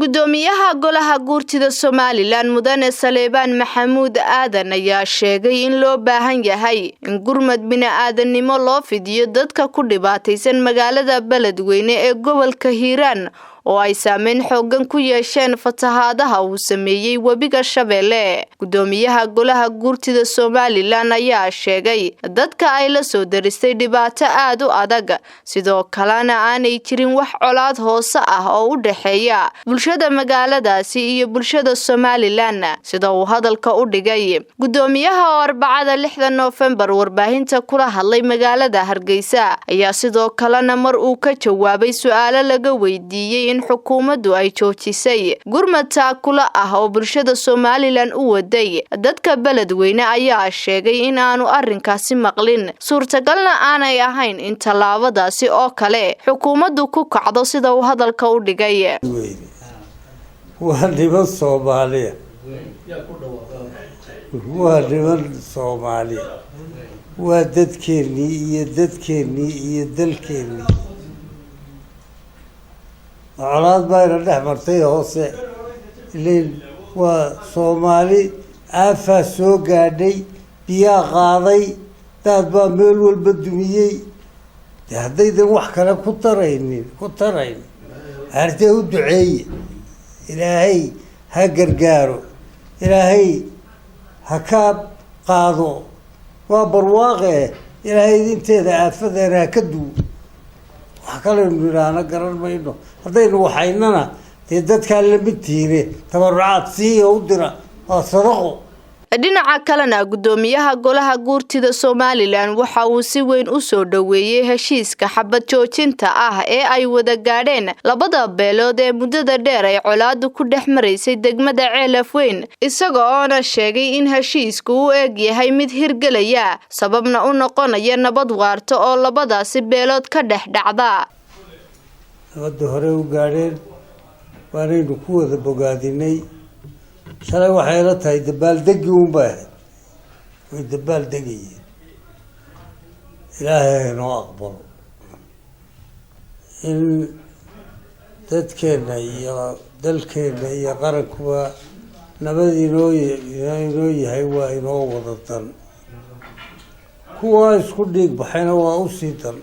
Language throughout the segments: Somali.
Gudoomiyaha Golaha Guurtida Somalilan, Mudane Saleebaan Maxamuud Aadan, ayaa sheegay in loo baahan yahay in gurmad bini'aadanimo loo fidiyo dadka ku dhibaataysan magaalada Beledweyne ee gobolka Hiiraan, oo ay saameyn xoogan ku yeesheen fatahaadaha uu sameeyey webiga Shabeelle. Gudoomiyaha Golaha Guurtida Somalilan ayaa sheegay dadka ay la soo daristay dhibaato aad u adag, sidoo kalena aanay jirin wax colaad hoose ah oo u dhexeeya bulshada magaaladaasi iyo bulshada Somalilan, sida uu hadalka u dhigay. Gudoomiyaha oo Arbacada 6-da Noofembar warbaahinta kula hadlay magaalada Hargeysa ayaa sidoo kalena mar uu ka jawaabay su-aalo laga weydiiyey in xukuumaddu ay joojisay gurmad taakula ah oo bulshada Somalilan u waday dadka Beledweyne ayaa sheegay in aanu arrinkaasi maqlin, suurtagalna aanay ahayn in tallaabadaasi oo kale xukuumaddu ku kacdo, sida uu hadalka u dhigay. Waa niman Soomaaliya, waa niman Soomaaliya, waa dadkeennii iyo dadkeennii iyo dalkeennii. Colaad baayna dhex martay hoose ilan waa Soomaali. Aafaa soo gaadhay, biyaa qaaday, daad baa meel walba dumiyey. De haddaydan wax kale ku taraynin, ku tarayn hardee u duceeye, Ilaahay ha gargaaro, Ilaahay ha kaa qaado, waa barwaaqe, Ilaahay idinteeda aafadeena ha ka duwo. Wax kaleynu nidhaahna garan mayno. Haddaynu waxaynana dee dadkaa lamid tihiine, tabarucaad siiya, u dira, waa sadaqo. Dhinaca kalena, gudoomiyaha Golaha Guurtida Somalilan waxa uu si weyn u soo dhoweeyey heshiiska xabad joojinta ah ee ay wada gaadheen labada beelood ee muddada dheer ay colaadu ku dhex maraysay degmada Ceelaf Weyn, isaga oona sheegay in heshiisku u eg yahay mid hirgelaya, sababna u noqonaya nabad waarta oo labadaasi beelood ka dhex dhacda. Nabadda hore u gaadheen waanaynu ku wada bogaadinay. Shalay waxay la tahay dabaaldegi unbay ahayd, way dabaaldegayeen. Ilaahay haynoo aqbalo. In dadkeenna iyo dalkeenna iyo qarankuba nabad inoo yahay waa inoo wada dan. Kuwaa isku dhiig baxayna waa usii dan.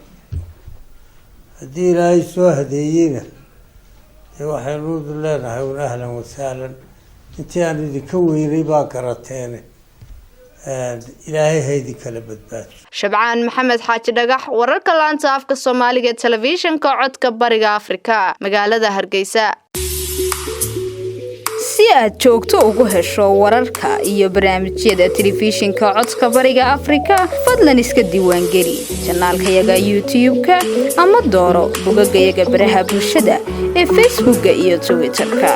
Haddii Ilaahay soo hadeeyeyna dee waxaynu leenahay un ahlan wasahlan. Intii aan idinka weynay baa garateene, Ilaahay ha idinkala badbaado. Shabcaan Maxamed Xaaji Dhagax, wararka laanta afka Soomaaliga ee Telefishinka Codka Bariga Afrika, magaalada Hargeysa. Si aad joogto ugu hesho wararka iyo barnaamijyada Telefishinka Codka Bariga Afrika, fadlan iska diiwaangeli janaalkayaga YouTube-ka ama dooro bogagayaga baraha bulshada ee Facebooka iyo Twitter-ka.